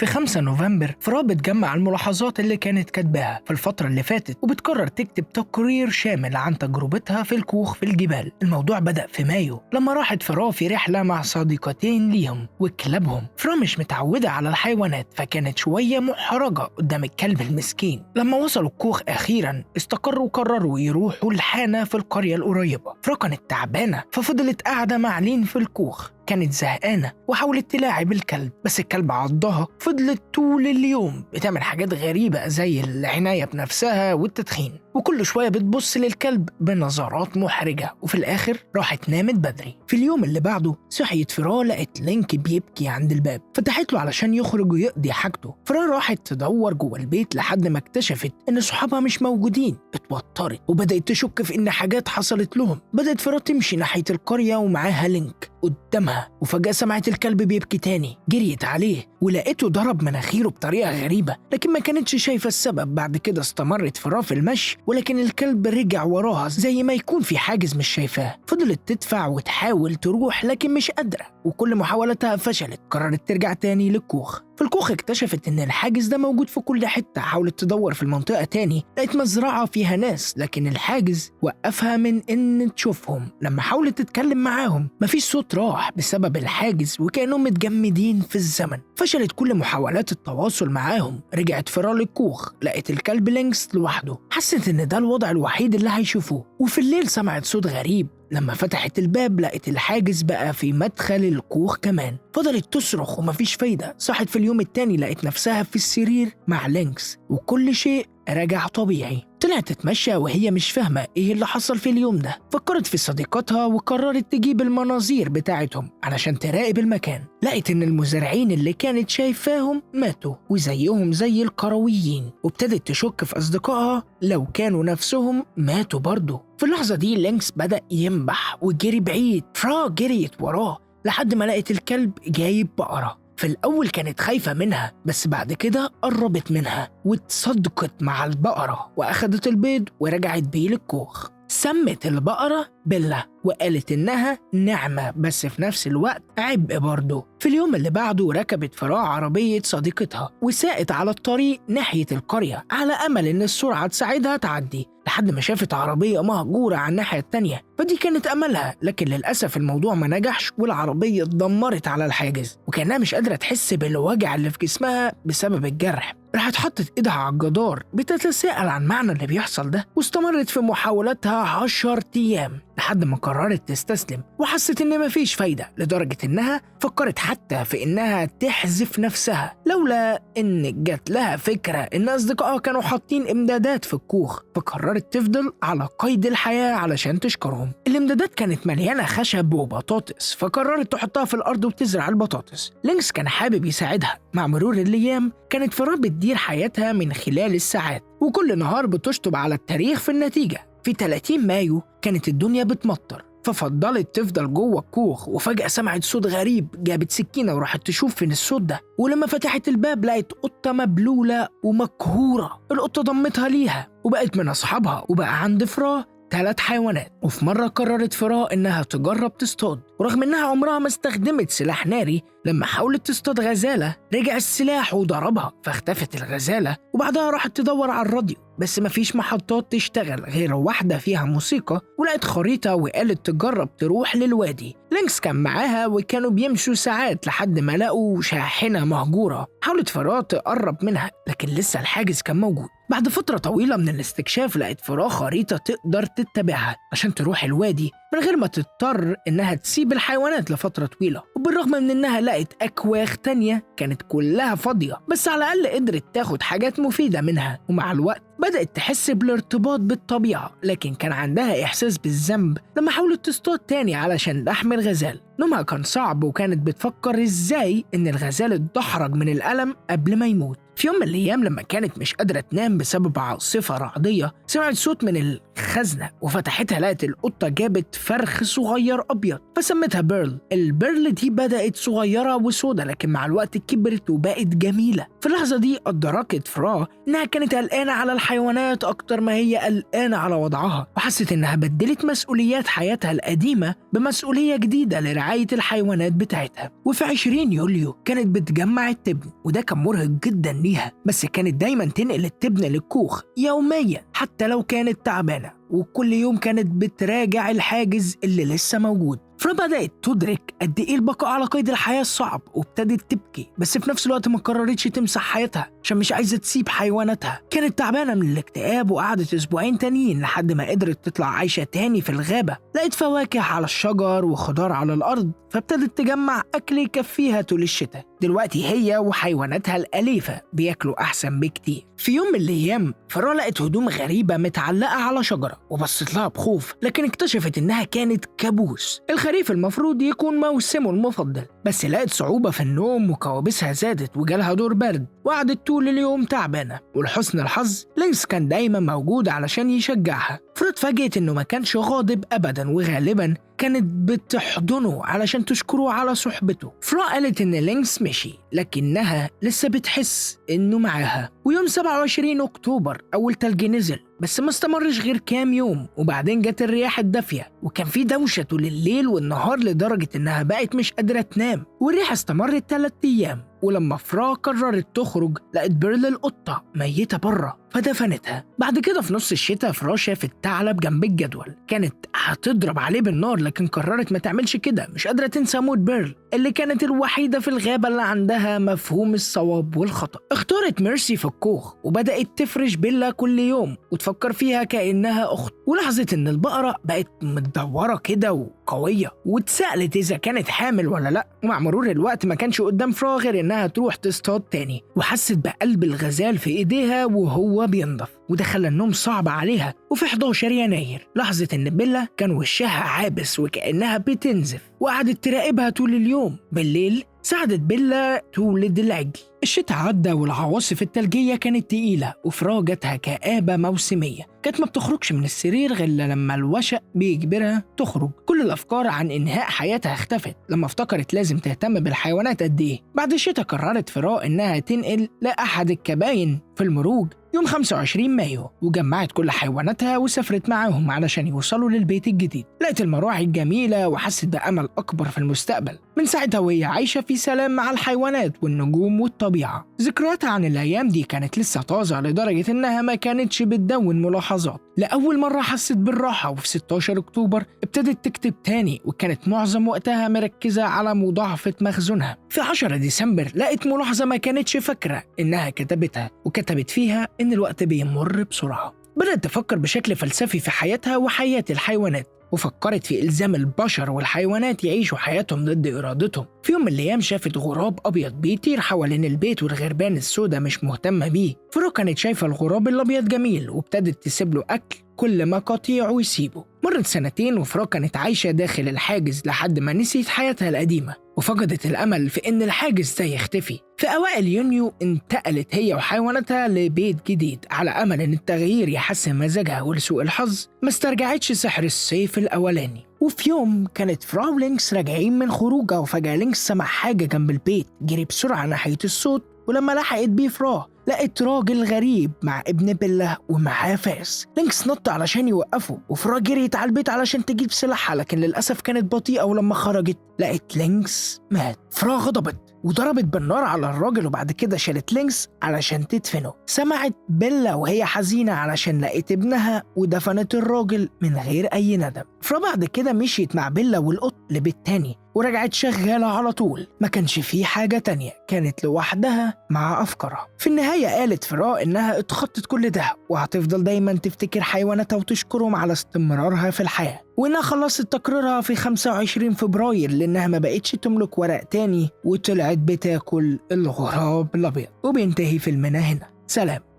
في 5 نوفمبر فرا بتجمع الملاحظات اللي كانت كاتباها في الفترة اللي فاتت، وبتقرر تكتب تقرير شامل عن تجربتها في الكوخ في الجبال. الموضوع بدأ في مايو لما راحت فرا في رحلة مع صديقتين ليهم وكلابهم. فرا مش متعودة على الحيوانات، فكانت شوية محرجة قدام الكلب المسكين. لما وصلوا الكوخ أخيرا استقروا وقرروا يروحوا الحانة في القرية القريبة. فرا كانت تعبانة ففضلت قاعدة مع لين في الكوخ. كانت زهقانة وحاولت تلاعب الكلب، بس الكلب عضها. فضلت طول اليوم بتعمل حاجات غريبة زي العناية بنفسها والتدخين، وكل شوية بتبص للكلب بنظرات محرجة، وفي الآخر راحت نامت بدري. في اليوم اللي بعده صحيت فرا، لقت لينك بيبكي عند الباب، فتحت له علشان يخرج ويقضي حاجته. فرا راحت تدور جوه البيت لحد ما اكتشفت إن صحابها مش موجودين. اتوترت وبدأت تشك في إن حاجات حصلت لهم. بدأت فرا تمشي ناحية القرية ومعاها لينك قدامها، وفجأة سمعت الكلب بيبكي تاني. جريت عليه ولقيته ضرب مناخيره بطريقة غريبة، لكن ما كانتش شايفة السبب. بعد كده استمرت فرا في المشي، ولكن الكلب رجع وراها زي ما يكون في حاجز مش شايفاه. فضلت تدفع وتحاول تروح لكن مش قادرة، وكل محاولاتها فشلت. قررت ترجع تاني للكوخ. في الكوخ اكتشفت ان الحاجز ده موجود في كل حتة. حاولت تدور في المنطقة تاني، لقيت مزرعة فيها ناس، لكن الحاجز وقفها من ان تشوفهم. لما حاولت تتكلم معاهم مفيش صوت راح بسبب الحاجز، وكأنهم متجمدين في الزمن. فشلت كل محاولات التواصل معاهم. رجعت فرا للكوخ، لقيت الكلب لينكس لوحده. حست ان ده الوضع الوحيد اللي هيشوفوه. وفي الليل سمعت صوت غريب. لما فتحت الباب لقت الحاجز بقى في مدخل الكوخ كمان. فضلت تصرخ ومفيش فايدة. صحت في اليوم التاني لقت نفسها في السرير مع لينكس، وكل شيء رجع طبيعي. طلعت تتمشى وهي مش فاهمة ايه اللي حصل في اليوم ده. فكرت في صديقتها وقررت تجيب المناظير بتاعتهم علشان تراقب المكان. لقت ان المزارعين اللي كانت شايفاهم ماتوا وزيهم زي القرويين، وابتدت تشك في أصدقائها لو كانوا نفسهم ماتوا برضه. في اللحظة دي لينكس بدأ ينبح وجري بعيد. فرا جريت وراه لحد ما لقت الكلب جايب بقرة. في الأول كانت خايفة منها، بس بعد كده قربت منها واتصدقت مع البقرة وأخدت البيض ورجعت بيه للكوخ. سمت البقرة بيلا وقالت إنها نعمة، بس في نفس الوقت عبء برضه. في اليوم اللي بعده ركبت فرا عربية صديقتها وساقت على الطريق ناحية القرية على أمل إن السرعة تساعدها تعدي، لحد ما شافت عربية مهجورة على الناحية التانية، فدي كانت أملها. لكن للأسف الموضوع ما نجحش والعربية اتدمرت على الحاجز، وكأنها مش قادرة تحس بالوجع اللي في جسمها بسبب الجرح. راحت حطت إيدها على الجدار بتتساءل عن معنى اللي بيحصل ده، واستمرت في محاولاتها 10 أيام لحد ما قررت تستسلم وحست إن مفيش فايدة، لدرجة إنها فكرت حتى في إنها تحذف نفسها، لولا إن جات لها فكرة إن أصدقائها كانوا حاطين إمدادات في الكوخ، فقررت تفضل على قيد الحياة علشان تشكرهم. الإمدادات كانت مليانة خشب وبطاطس، فقررت تحطها في الأرض وتزرع البطاطس. لينكس كان حابب يساعدها. مع مرور الأيام كانت فرا بتدير حياتها من خلال الساعات، وكل نهار بتشطب على التاريخ في النتيجة. في 30 مايو كانت الدنيا بتمطر، ففضلت تفضل جوه الكوخ، وفجأة سمعت صوت غريب. جابت سكينة وراحت تشوف فين الصوت ده، ولما فتحت الباب لقت قطة مبلولة ومقهورة. القطة ضمتها ليها وبقت من أصحابها، وبقى عند فرا 3 حيوانات. وفي مرة قررت فرا إنها تجرب تصطاد، ورغم إنها عمرها ما استخدمت سلاح ناري، لما حاولت تصطاد غزالة رجع السلاح وضربها فاختفت الغزالة. وبعدها راحت تدور على الراديو، بس مفيش محطات تشتغل غير واحدة فيها موسيقى، ولقت خريطة وقالت تجرب تروح للوادي. لينكس كان معاها وكانوا بيمشوا ساعات لحد ما لقوا شاحنة مهجورة. حاولت فرا تقرب منها لكن لسه الحاجز كان موجود. بعد فترة طويلة من الاستكشاف لقت فرا خريطة تقدر تتبعها عشان تروح الوادي من غير ما تضطر إنها تسيب الحيوانات لفترة طويلة. وبالرغم من إنها لقت أكواخ تانية كانت كلها فاضية، بس على الأقل قدرت تاخد حاجات مفيدة منها. ومع الوقت بدأت تحس بالارتباط بالطبيعة، لكن كان عندها إحساس بالذنب لما حاولت تصطاد تاني علشان لحم الغزال. نومها كان صعب، وكانت بتفكر إزاي إن الغزال اتدحرج من الألم قبل ما يموت. في يوم من الأيام لما كانت مش قادرة تنام بسبب عاصفة رعدية، سمعت صوت من الخزنة وفتحتها، لقت القطة جابت فرخ صغير أبيض فسمتها بيرل. البيرل دي بدأت صغيرة وسودة، لكن مع الوقت كبرت وبقت جميلة. في اللحظة دي أدركت فرا إنها كانت قلقانة على الحيوانات الحيوانات أكتر ما هي قلقانة على وضعها، وحست إنها بدلت مسؤوليات حياتها القديمة بمسؤولية جديدة لرعاية الحيوانات بتاعتها. وفي 20 يوليو كانت بتجمع التبن، وده كان مرهق جدا ليها، بس كانت دايما تنقل التبن للكوخ يوميا حتى لو كانت تعبانة، وكل يوم كانت بتراجع الحاجز اللي لسه موجود. فبدأت تدرك قد إيه البقاء على قيد الحياة صعب، وابتدت تبكي، بس في نفس الوقت ما قررتش تمسح حياتها عشان مش عايزة تسيب حيواناتها. كانت تعبانة من الاكتئاب وقعدت أسبوعين تانيين لحد ما قدرت تطلع عايشة تاني في الغابة. لقت فواكه على الشجر وخضار على الأرض، فابتدت تجمع أكل يكفيها طول الشتاء. دلوقتي هي وحيواناتها الأليفة بياكلوا أحسن بكتير. في يوم من الأيام فرا لقت هدوم غريبة متعلقة على شجرة وبصت لها بخوف، لكن اكتشفت إنها كانت كابوس. الخريف المفروض يكون موسمه المفضل، بس لقت صعوبة في النوم وكوابيسها زادت وجالها دور برد، وقعدت طول اليوم تعبانة. ولحسن الحظ لينكس كان دايما موجود علشان يشجعها. فرا اتفاجئت إنه ما كانش غاضب أبدا، وغالبا كانت بتحضنه علشان تشكره على صحبته. فرا قالت إن لينكس مشي، لكنها لسه بتحس إنه معاها. ويوم 27 أكتوبر أول تلج نزل، بس ما استمرش غير كام يوم، وبعدين جت الرياح الدافية وكان في دوشة طول الليل والنهار لدرجة إنها بقت مش قادرة تنام، والريح استمرت 3 أيام. ولما فرا قررت تخرج لقت بيرل القطة ميتة بره فدفنتها. بعد كده في نص الشتاء فرا شافت ثعلب جنب الجدول، كانت هتضرب عليه بالنار لكن قررت ما تعملش كده، مش قادرة تنسى موت بيرل اللي كانت الوحيدة في الغابة اللي عندها مفهوم الصواب والخطأ. اختارت ميرسي في الكوخ وبدأت تفرش بيلا كل يوم وتفكر فيها كأنها أخت، ولاحظت إن البقرة بقت متدورة كده وقوية، واتسألت إذا كانت حامل ولا لأ. ومع مرور الوقت ما كانش قدام فرا غير إنها تروح تصطاد تاني، وحست بقلب الغزال في إيديها وهو بينضف، وده خلى النوم صعب عليها. وفي 11 يناير لاحظت إن بيلا كان وشها عابس وكأنها بتنزف، وقعدت تراقبها طول اليوم. بالليل ساعدت بيلا تولد العجل. الشتاء عدى والعواصف الثلجية كانت تقيلة، وفرا جاتها كآبة موسمية، كانت ما بتخرجش من السرير غير لما الوشق بيجبرها تخرج. كل الأفكار عن إنهاء حياتها اختفت لما افتكرت لازم تهتم بالحيوانات قد إيه. بعد الشتاء قررت فرا إنها تنقل لأحد الكباين في المروج يوم 25 مايو، وجمعت كل حيواناتها وسافرت معاهم علشان يوصلوا للبيت الجديد. لقت المراعي الجميلة وحست بأمل أكبر في المستقبل. من ساعتها وهي عايشة في سلام مع الحيوانات والنجوم والطبيعة. ذكرياتها عن الأيام دي كانت لسه طازة لدرجة إنها ما كانتش بتدون ملاحظات. لأول مرة حست بالراحة، وفي 16 أكتوبر ابتدت تكتب تاني، وكانت معظم وقتها مركزة على مضاعفة مخزونها. في 10 ديسمبر لقت ملاحظة ما كانتش فاكرة إنها كتبتها، وكتبت فيها إن الوقت بيمر بسرعة. بدأت تفكر بشكل فلسفي في حياتها وحياة الحيوانات، وفكرت في إلزام البشر والحيوانات يعيشوا حياتهم ضد إرادتهم. في يوم من الأيام شافت غراب أبيض بيطير حوالين البيت والغربان السوداء مش مهتمة بيه. فرا كانت شايفة الغراب الأبيض جميل وابتدت تسيب له أكل كل ما قطيعه يسيبه. مرت 2 سنين وفرا كانت عايشة داخل الحاجز لحد ما نسيت حياتها القديمة، وفقدت الأمل في إن الحاجز ده يختفي. في أوائل يونيو انتقلت هي وحيواناتها لبيت جديد على أمل إن التغيير يحسن مزاجها، ولسوء الحظ ما استرجعتش سحر الصيف الأولاني. وفي يوم كانت فرا ولينكس راجعين من خروجه، وفجأة لينكس سمع حاجة جنب البيت، جري بسرعة ناحية الصوت، ولما لحقت بيه فرا لقت راجل غريب مع ابن بيلا ومعاه فاس. لينكس نط علشان يوقفه، وفرا جريت على البيت علشان تجيب سلاحها، لكن للأسف كانت بطيئة، ولما خرجت لقت لينكس مات. فرا غضبت وضربت بالنار على الراجل، وبعد كده شالت لينكس علشان تدفنه. سمعت بيلا وهي حزينة علشان لقت ابنها، ودفنت الراجل من غير أي ندم. فرا بعد كده مشيت مع بيلا والقط لبيت تاني، ورجعت شغالة على طول، ما كانش فيه حاجة تانية، كانت لوحدها مع أفكارها. في النهاية قالت فرا إنها اتخطت كل ده، وهتفضل دايما تفتكر حيواناتها وتشكرهم على استمرارها في الحياة، وإنها خلصت تقريرها في 25 فبراير لأنها ما بقتش تملك ورق تاني، وطلعت بتاكل الغراب الأبيض. وبينتهي فيلمنا هنا. سلام.